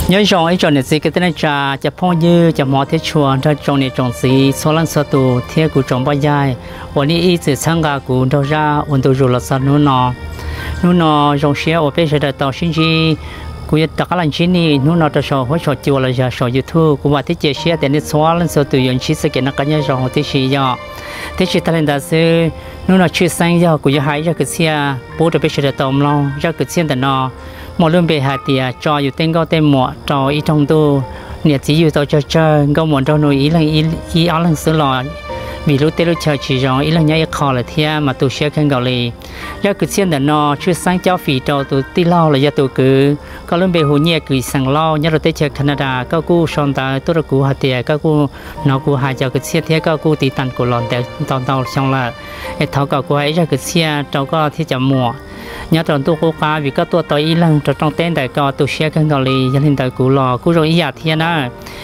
Nyob zoo ib tsoom niam txiv kwv tij neej tsa, cov phooj ywg, cov hmov thiab tshua, nrog tsoom niam tsoom txiv txhua leej txhua tus thiab kuv tsoom npoj ncaig uas nej ib txwm txhawb nqa kuv nrog zaj ua ntu zus los txog hnub no. Hnub no zoo siab uas peb sawv daws tau sib ntsib, kuv yuav rov qab los ntsib nej hnub no rau saum huab saum cua los yog saum YouTube. Kuv vam thiab cia siab tias nej txhua leej txhua tus yuav ntsib txoj kev noj qab nyob zoo huv tib si yom. Thiab tsis tas li ntawd xwb, hnub no tshwj xeeb yog kuv yuav hais ib zaj kwv txhiaj pub rau peb sawv daws tau mloog. Zaj kwv txhiaj ntawm no muaj lub npe hais tias tso yus tej nkauj tej muam rau ib rooj ntuj. Niam txiv yug tau tsawg tsawg, nkauj muam nraug nus ib leeg ib ob leeg xwb los vim lub teb lub chaw tsis zoo ib leeg nyob ib qho lawm thiab mas tu siab kawg nkaus li. Zaj kwv txhiaj ntawm no tshwj xeeb cob fim rau tus tij laug los yog tus kwv, koj lub npe hu Nyiaj Kws xeem Lauj nyob rau teb chaws Canada. Koj kuj sau ntawv tuaj rau kuv hais tias koj kuj hnov kuv hais cov kwv txhiaj thiab koj kuj tiv tas kuv los ntau ntau xyoo lawm. Es thov kom kuv hais ib zaj kwv txhiaj rau koj thiab cov muam nyob rau ntuj qub qab, vim koj tuaj tau ib leeg rau rooj teb ntawm ko tu siab kawg nkaus li. Yog li ntawd kuv los kuj zoo ib yam thiab na.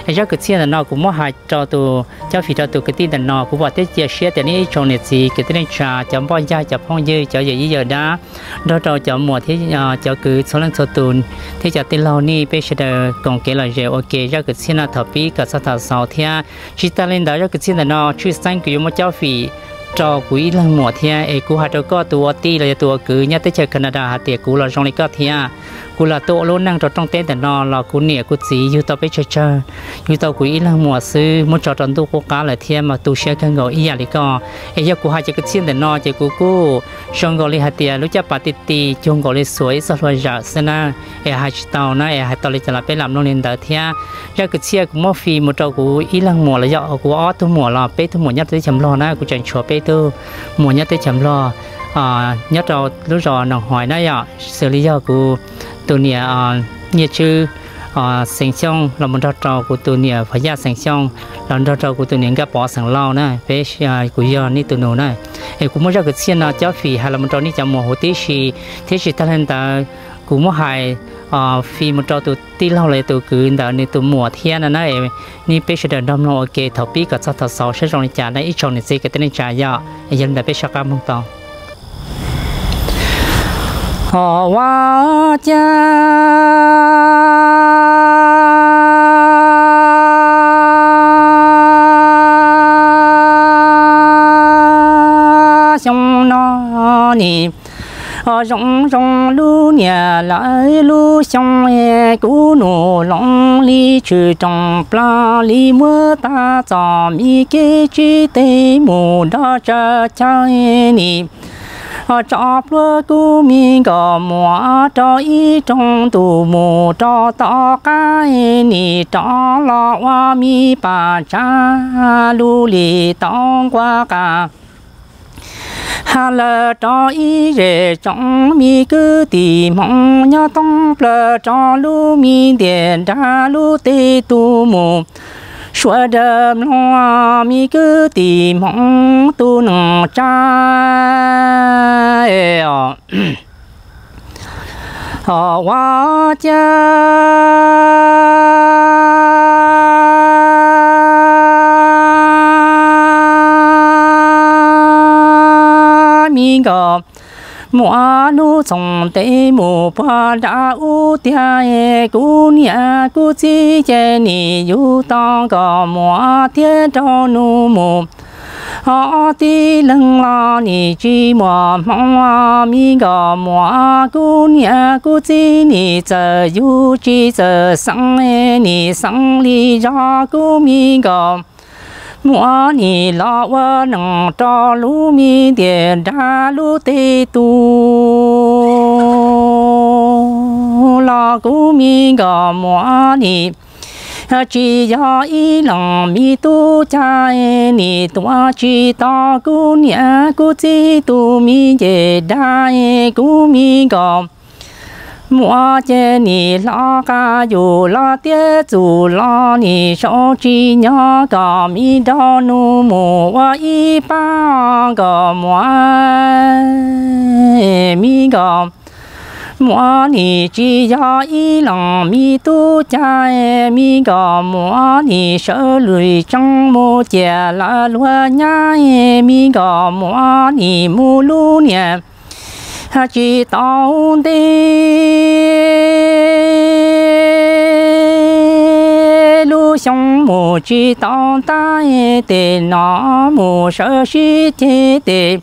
Es zaj kwv txhiaj ntawm no kuv muab hais rau tus cob fim rau tus kwv tij ntawm no. Kuv vam thiab cia siab tias nej ib tsoom niam txiv kwv tij neej tsa, cov npoj ncaig, cov phooj ywg, cov yawm yij yawm dab, nrog rau cov muam thiab cov kwv txhua leej txhua tus thiab cov tij laug nej peb sawv daws koom kev lom zem ua ke zaj kwv txhiaj no thaum pib kom txog thaum xaus thiab. Tsis tas li ntawd zaj kwv txhiaj ntawm no tshwj xeeb kuv yuav muab cob fim rau kuv ib leeg muam thiab. Es kuv hais rau koj tus ua tij los yog tus ua kwv nyob teb chaws Canada hais tias kuv los zoo li koj thiab. Kuv los tuaj ua lub neej rau rooj teb ntawm no los kuv niam kuv txiv yug tau peb tsawg tsawg, yug tau kuv ib leeg muam xwb muab tso rau ntuj qub qab lawm thiab mas tu siab kawg nkaus ib yam li koj. Es yog kuv hais cov kwv txhiaj ntawm no ces kuv kuj zoo nkaus li hais tias lub caj pas ti ti cuag nkaus li xuas ib txoj hlua zawm xwb na. Es hais tsis tau na, es hais tau li cas los peb lam mloog li ntawd thiab. Zaj kwv txhiaj kuv muab fij mus rau kuv ib leeg muam los yog kuv ob tug muam los peb tug muam nyob rau teb chaws Nplog na, kuv tseem tshuav peb tug muam nyob teb chaws Nplog, nyob rau lub zos Noom Hais na yom, xws li yog kuv tus niam Nyiaj Tswb xeem Xyooj los mus nrog rau kuv tus niam Phov Yaj xeem Xyooj los nrog rau kuv tus niam Nkaj Pov xeem Lauj na, peb, kuv yog nej tus nus na. Es kuv muab zaj kwv txhiaj no cob fim hais los mus rau nej cov muam huv tib si, thiab tsis tas li ntawd kuv muab hais fij mus rau tus tij laug los yog tus kwv ntawm nws tus muam thiab no na. Nej peb sawv daws nrog mloog ua ke thaum pib kom txog thaum xaus saib zoo li cas na ib tsoom niam txiv kwv tij neej tsa yom. Yog li ntawd peb sab qab mloog tau. Ho ua cas xyoo no nim zoo zoo lub niam lawv lub xyoo, kuv nus loo li tsw roos plaws li muab tag txom mi kev tsis tej mus nrog tsaws chaw nim tso plhuav kuv me nkauj muam rau ib rooj ntuj mus rau tom qab nim rov los ua mi pam tsav lub lim tau nquag qas ha lawm rau ib zej tsoom mi kwv tij Hmoob nyob thoob plaws rau lub me ntiaj nrag lub teb tus mus. Sawv daws mloog mi kwv tij Hmoob tus neeg tsa os. Ua cas mi nkauj muam hnub txoos ntev mus puag nram ub tiag, kuv niam kuv txiv ces nim yug tau nkauj muam thiab rau nus mus. Ob tib leeg los nim tsis muaj hmoo, mi nkauj muam kuv niam kuv txiv nim txawm yug tsis txawj xeeb, nim xeeb li zog kuv mi nkauj muam nim los ua neeg rau lub me ntiaj nrag lub teb tus los kuv mi nkauj muam nim tsis yog ib leeg me tub cag, nim tuav tsis tau kuv niam kuv txiv tus me ntiaj nrag, kuv mi nkauj muam ces nim hlob qab yus los tiab txuj los nim sau tsis nyob kom mi nrog nus mus ua ib pab nkauj muam, mi nkauj muam nim tsis yog ib leeg me tub cag, mi nkauj muam nim sawv lwm tseeb mus ciam lawv luag nyab, mi nkauj muam nim mus lub niam tsis tau ntev. coob mus tsis tau ntab, tes no mus sawv sib ceg tes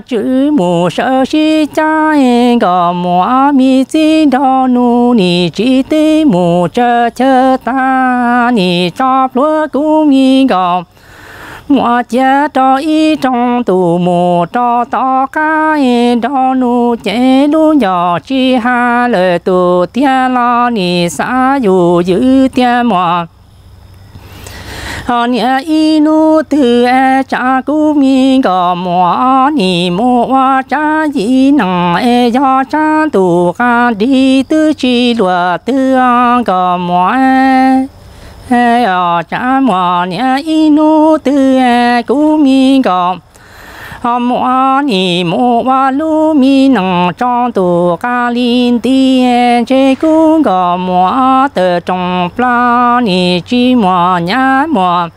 tswv mus sawv sib cab. Nkauj Muam me txiv nraug nus nim tsis teb mus tsawg chaw tag, nim tso plhuav kuv me nkauj Muam cia rau ib rooj tus mus rau tom qab. Nraug nus ces lub ncauj tsis hais lawm, tus tiag los nim xav yus ywj tiag muaj. Ho niam ib hnub twg es tsam kuv me nkauj Muam nim mus ua tsab yim neeg es yog tsab ntuj qab nrig twb tsis luag twg nkauj Muam. Tsam muaj niam ib hnub twg kuv me nkauj Muam nim mus ua lub me neeg tsaus ntuj qab li nti, ntshe kuv nkauj Muam tawm rooj plaws nim tsis muaj nyab muaj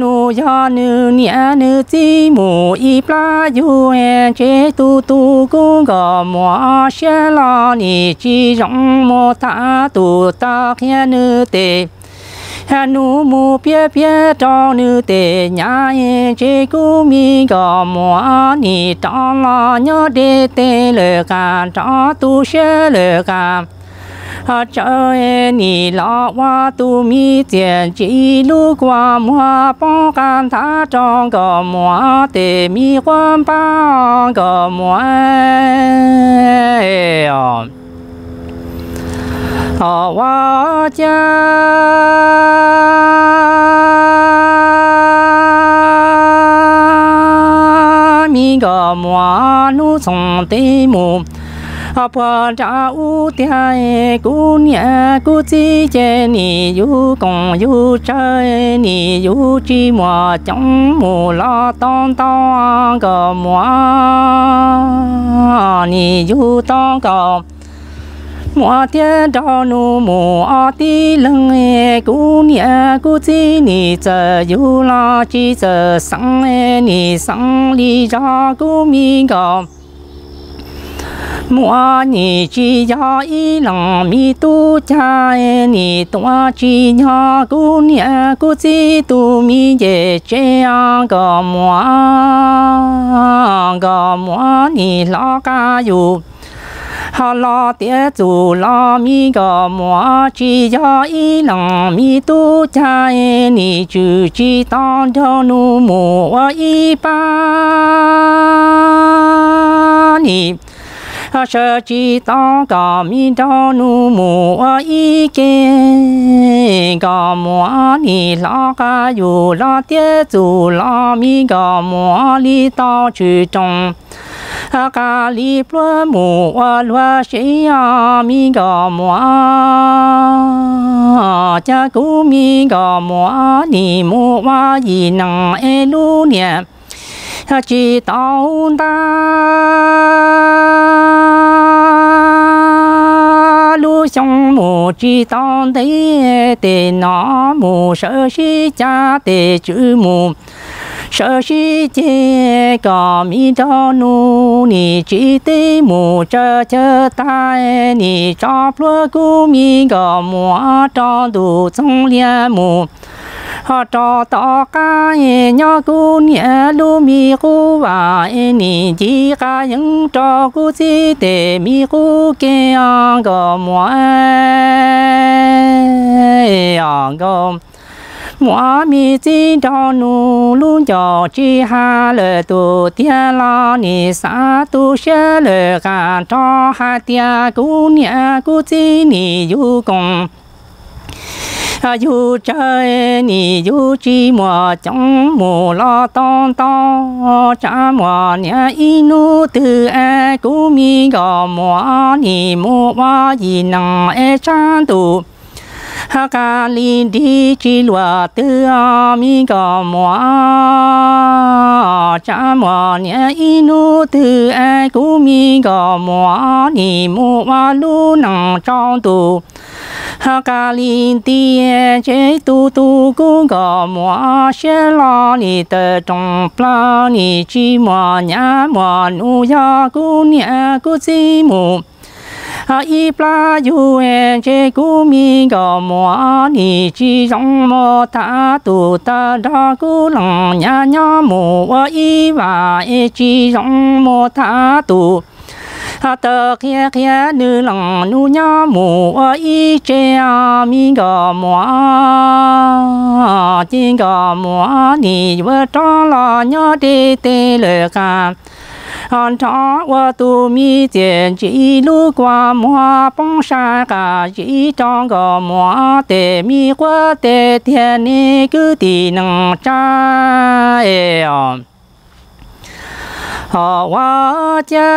nus, yog nws niam nws txiv mus ib plab yug, ntshe tu tu kuv nkauj Muam siab los nim tsis zoo mus tham tus tau qhia nws tes nus mus piav piav rau nws tes nyab, ntshe kuv me nkauj Muam nim rov los nyob deb tes lawm qas, rov tu siab lawm qas, tsawv nim los ua tus me txiaj ntsim lub kua muag poob qab nthav rau nkauj Muam tes me quav npab nkauj Muam. Ua cas me nkauj Muam hnub txoos tes mus puag nram ub tiag, kuv niam kuv txiv ces nim yug koom yug tsawv, nim yug tsis muaj coob mus los tau ntau nkauj Muam, nim yug tau nkauj Muam thiab nraug nus mus ob tib leeg. Kuv niam kuv txiv nim txawm yug los tsis txawm xeev, nim xeev li zog kuv me nkauj Muam nim tsis yog ib leeg me tub cag, nim tuav tsis nyob kuv niam kuv txiv tus me ncej tsev nkauj Muam, nkauj Muam nim hlob qab yus ho los tiav txuj los me nkauj Muam tsis yog ib leeg me tub cag, nim tswm tsis tau nraug nus mus ua ib pab, nim sawv tsis tau kom me nraug nus mus ua ib ke, nkauj Muam nim hlob qab yus los tiav txuj los me nkauj Muam li tau tshwm rooj qab li pluag mus ua luag siab me nkauj Muam, cas kuv me nkauj Muam nim mus ua yim neeg es lub niam tsis tau ntab, lub xyoo mus tsis tau ntev, tes no mus sawv sib cab tes tswv mus sawv sib ceg, kom me nraug nus nim tsis teb mus tsawg chaw tag, nim tso plhuav kuv me nkauj Muam rau ntuj txoov liab mus ho rau tom qab, nyob kuv niam lub me qub vam, nim ncig qab yeeb rau kuv txiv tes me qub ke nkauj Muam, nkauj Muam me txiv nraug nus lub ncauj tsis hais lawm, tus tiag los nim xav tu siab lawm qas rov hais tias kuv niam kuv txiv nim yug koom yug tsawv, nim yug tsis muaj coob mus los tau ntau. Tsam muaj niam ib hnub twg es kuv me nkauj Muam nim mus ua yim neeg es tsab ntuj qab li nrig tsis luag twg me nkauj Muam. Tsam muaj niam ib hnub twg es kuv me nkauj Muam nim mus ua lub neej tsaus ntuj qab li nti, ntshe tu tu kuv nkauj Muam siab los nim tawm rooj plaws nim tsis muaj nyab muaj nus, yog kuv niam kuv txiv mus Ib plab yug ntshe kuv mi nkauj muam nim tsis zoo mus tag tus, tawg nrog kuv lees nyab nyob mus ua ib vam es tsis zoo mus tag tus. Tawg qhia qhia nws lees nus nyob mus ua ib tse, mi nkauj muam ces nkauj muam nim yuav rov los nyob deb tes lawm qas nrov ua tus mi txiaj ntsim lub kua muag poob sai qas zib rau nkauj muam tes mi quav tes tiag ne kwv tij neej tsa. Ho ua cas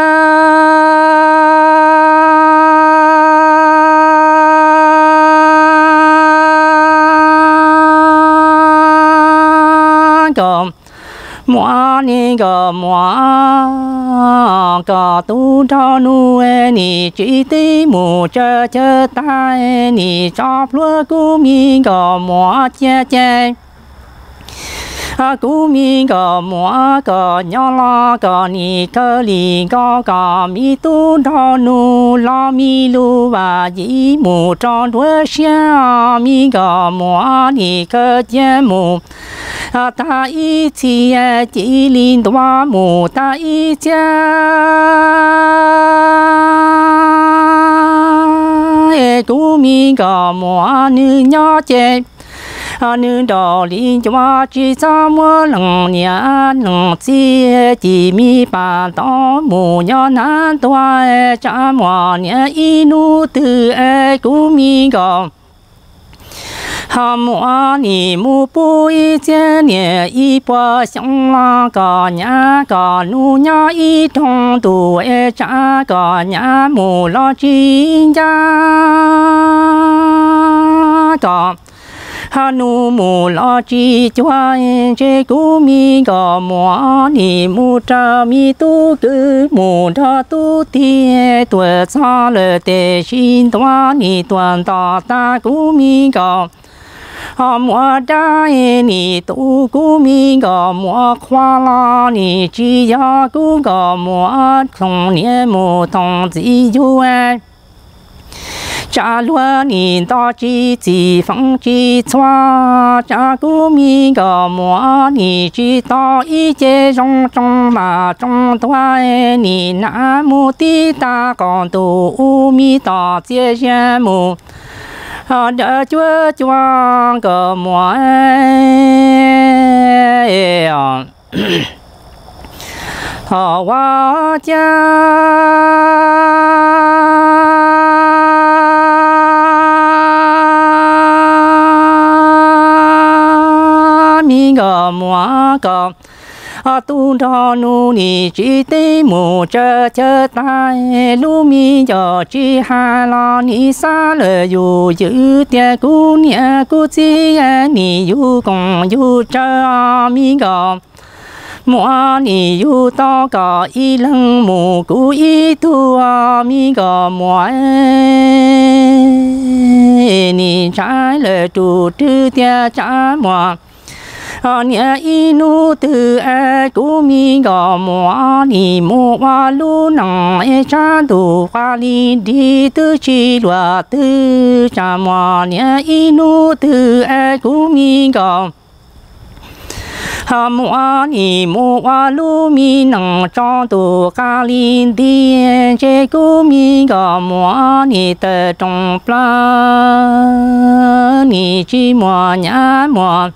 nkauj muam ne nkauj muam, koj tub nraug nus nim tsis teb mus tsa chaw tag nim tso plhuav kuv mi nkauj muam cia ces kuv mi nkauj muam koj nyob los koj nim kawg li nkaus koj mi tub nraug nus los mi lub vas yim mus rau nruab siab, mi nkauj muam nim kawg cia mus tag ib txhis cia li ntua mus tag ib txhis. Kuv mi nkauj muam nws nyob ces nws nraug li ncua tsis txhob muab lees niam lees txiv, cia mi pam tau mus nyob nab ntua tsa muag niam ib hnub twg es kuv mi nkauj muam nim mus pub ib txhiab niam ib puas xyoo los koj nyab koj nus nyob ib rooj ntuj es tsa koj nyab mus los tsis ncaj, koj nus mus los tsis cuag, ntshe kuv mi nkauj muam nim mus raws mi tub kwv mus nrog tub tij tuaj txog lawm tes sib ntua nim tuaj nto tag kuv mi nkauj muam dab nim tu kuv mi nkauj muam qhua los nim tsis yog kuv nkauj muam thoom niam mus thoom txiv yug tsa luag nim nto tsis txim feem tsis txhua, tsa kuv mi nkauj muam nim tsis tau ib ce zoo tsoo mas tsoo tuag nim hnav mus tib tag qaum ntuj ub mi tom txias zias mus nrawm cuab cuag nkauj muam. Ho ua cas mi nkauj muam koj tub nraug nus nim tsis teb mus tsa chaw tag, lub me ncauj tsis hais los nim xav lawm yus ywm tias kuv niam kuv txiv nim yug koom yug tsawv, mi nkauj muam nim yug tau koj ib leeg mus kuv ib tug, mi nkauj muam nim ntshai lawm rus rwg tias tsa muag niam ib hnub twg es kuv mi nkauj muam nim mus ua lub neej es tshav ntuj qas li nrig twb tsis luag twg, tsa muag niam ib hnub twg es kuv mi nkauj muam nim mus ua lub me neej tsaus ntuj qas li nti, ntshe kuv mi nkauj muam nim tawm rooj plaws nim tsis muaj nyab muaj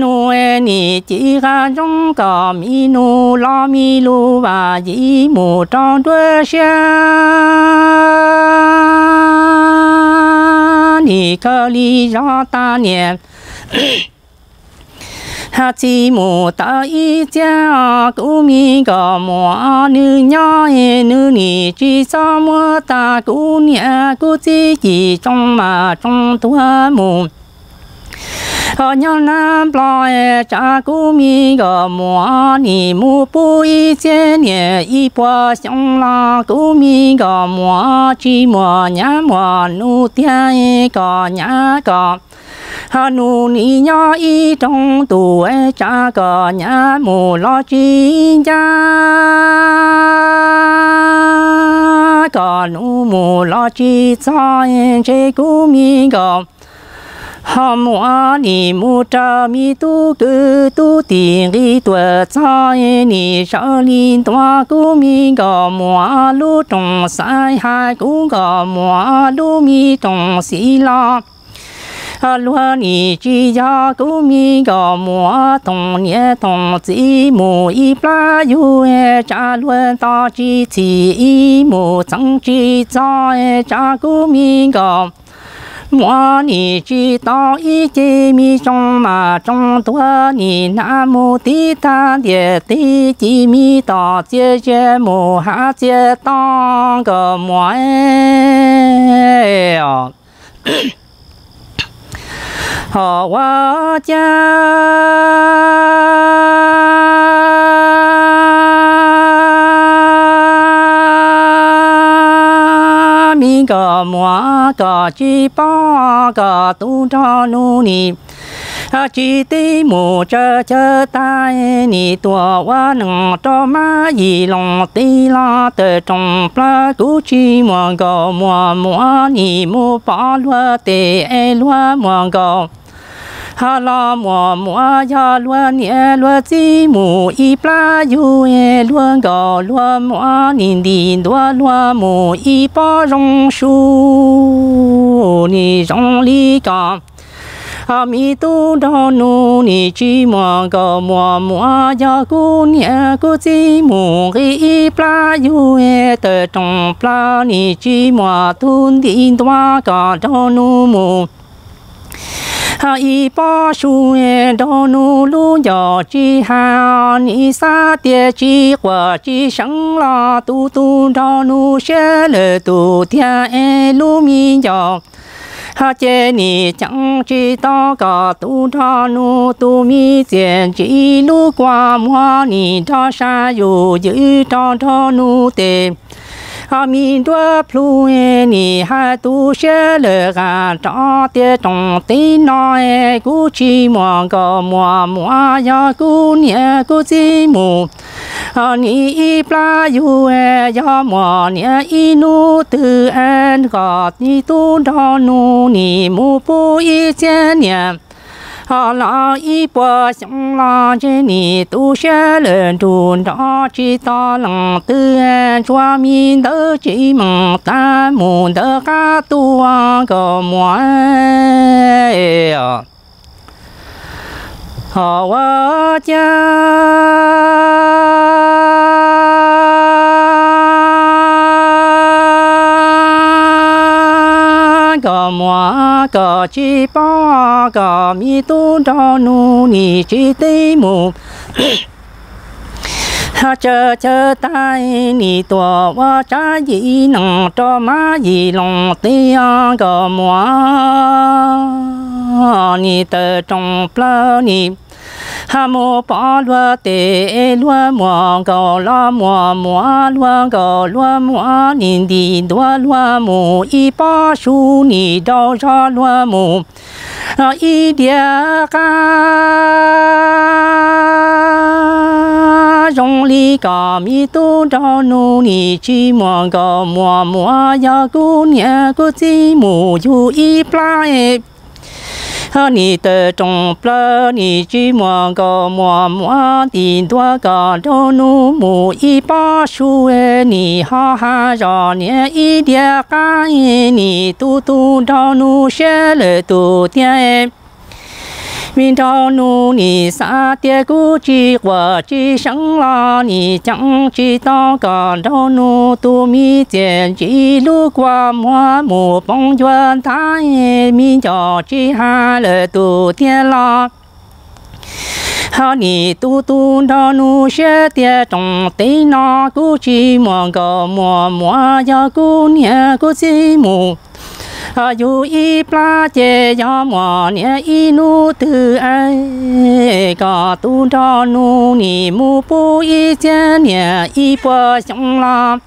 nus, nim ci qas ntsoov koj mi nus los mi lub vas yim mus rau nruab siab nim kawg li zog tag niam txiv mus tau ib txhiab, kuv mi nkauj muam nws nyob nws nim tsis txhob muab tag kuv niam kuv txiv ci tsoo mas tsoo tuag mus nyob nab nplo, tsa kuv mi nkauj muam nim mus pub ib txhiab niam ib puas xyoo los kuv mi nkauj muam tsis muaj nyab muaj nus tiag, koj nyab koj nus nim nyob ib rooj ntuj, tsa koj nyab mus los tsis ncaj. kom nus mus los tsis txog, ntshe kuv me nkauj ho muab nim mus raws me tub kwv tub tij nqis tuaj txog, nim sawv li ntua kuv me nkauj muam lub rooj xaiv hais kuv nkauj muam lub me rooj xim los luag nim tsis yog kuv me nkauj muam thoom niam thoom txiv mus ib plab yug, tsa luag nto tsis txhim ib mus txeev tsis txog, tsa kuv me nkauj muam nim tsis tau ib ce me tsoo mas tsoo tuag nim hnav mus tib tag ntiaj teb ci me tom txias ze mus hav txias to nkauj muam ho ua cas me nkauj muam koj tsis paub koj tus nraug nus nim tsis teb mus tsawg chaw tag, nim tuaj ua neej rau mab yim loos teb los tawm rooj plaws kuv tsis muaj nkauj muam muab nim mus pov luag tes es luag muaj nkauj ho los muaj muab yog luag niam luag txiv mus ib plab yug, luag nkauj luag muab nim nti ntua luag mus ib pob zoo su nim zoo li koj ho me tub nraug nus nim tsis muaj nkauj muam muab yog kuv niam kuv txiv mus nqis ib plab yug, tawm rooj plaws nim tsis muaj tus nti ntua koj nraug nus mus ib pob su nraug nus lub ncauj tsis hais, nim xav tias tsis quaj tsis seev los tus tus nraug nus siab lawm tus tiag es lub me ncauj ces nim ceeb tsis tau koj tus nraug nus tus me txiaj ntsim lub kua muag nim nrog sab yus ywm rau nraug nus tes ho me nruab plhu nim hais tu siab lawm qas rov tias rooj teb no kuv tsis muaj nkauj muam muab yog kuv niam kuv txiv mus nim ib plab yug, yog muaj niam ib hnub twg es koj tus nraug nus nim mus puv ib txhiab niam ho los ib puas xyoo los ntshe nim tu siab lawm nrug nrov tsis tau leej twg, ntsuag me ntawd tsis meem tag mus ntawm qab tuaj nkauj muam ho ua cas nkauj muam koj tsis paub koj me tub nraug nus nim tsis teb mus tsawg chaw tag, nim tuaj ua tsab yim neej rau mab yim loos teb nkauj muam nim tawm rooj plaws nim mus pov luag tes luag muaj nkauj los muaj muab luag nkauj luag muab nim nti ntua luag mus ib pob su nim rau zog luag mus ib diav qab zoo li koj me tub nraug nus nim tsis muaj nkauj muam muab yog kuv niam kuv txiv mus yug ib plab nim tawm rooj plaws nim tsis muaj nkauj muam muab nti ntua koj nraug nus mus ib pob su nim ho hais zog niam ib diav qab nim tu tu nraug nus siab lawm tus tiag me nraug nus nim xav tias kuv tsis quaj tsis seev los nim ceeb tsis tau koj nraug nus tus me txiaj ntsim lub kua muag mus poob ncua nthav me ncauj tsis hais lawm tus tiag los ho nim tu tu nraug nus siab tias rooj teb no kuv tsis muaj nkauj muam muab yog kuv niam kuv txiv mus yug ib plab ces yog muaj niam ib hnub twg es koj tus nraug nus nim mus puv ib txhiab niam ib puas xyoo los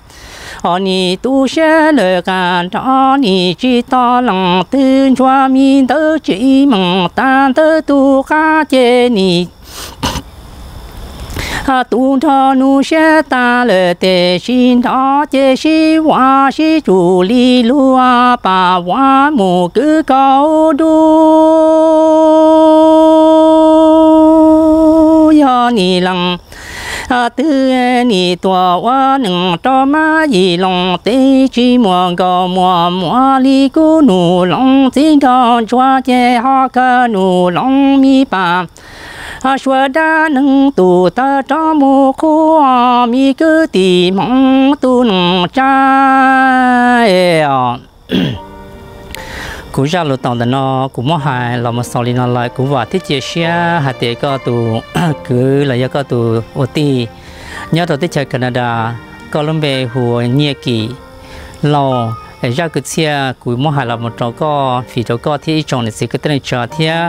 ho nim tu siab lawm qas nrov nim tsis tau leej twg ntsuag me ntawd tsis meem tag ntawd tus qab ces nim Tu nrho nug siab tas lawm tes sib nrov ces sib vov sib tsum li luag pam vov mus kwv kaum dub. Yog nim lees twg nim tuam ua neej rau mab yim loos teb tsis muaj nkaus muaj muaj li kuv nus loos txiv nraug ntsuag ces ho kawg nus loos mi pam sua dab neeg tus tawg rov mus qhuav mi kwv tij hmoov tus neej tsa. Kuv zaj lus tau ntawm no kuv muab hais los mus xaus li no lawm. Kuv vam thiab cia siab hais tias koj tus kwv los yog koj tus ua tij nyob rau teb chaws Canada, koj lub npe hu ua Nyiaj Kim Lauj. Zaj kwv txhiaj kuv muab hais los mus rau koj, vim rau koj thiab ib tsoom niam txiv kwv tij neej tsa thiab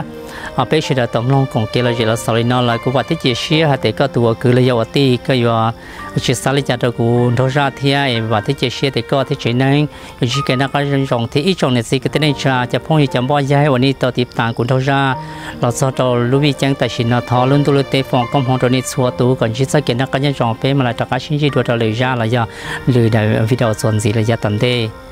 peb sawv daws tau mloog koom kev lom zem los xaus li no lawm. Kuv vam thiab cia siab hais tias koj tus ua kwv los yog ua tij koj yuav tsis xav li cas rau kuv nraug zaj thiab es vam thiab cia siab tias koj thiab tsev neeg yuav ntsib kev noj qab zoo thiab ib tsoom niam txiv kwv tij neej tsa cov phooj ywg cov npoj yaig uas nej tau tiv tas kuv nraug zaj los txog rau lub vij ceeb tam sim no. Thov lub ntuj lub teb foom koob hmoov rau nej txhua tus kom ntsib txoj kev noj qab nyob zoo, peb mam li rov qab sib ntsib dua rau lwm zaj los yog lwm daim video txuas ntxiv los yav tom ntej.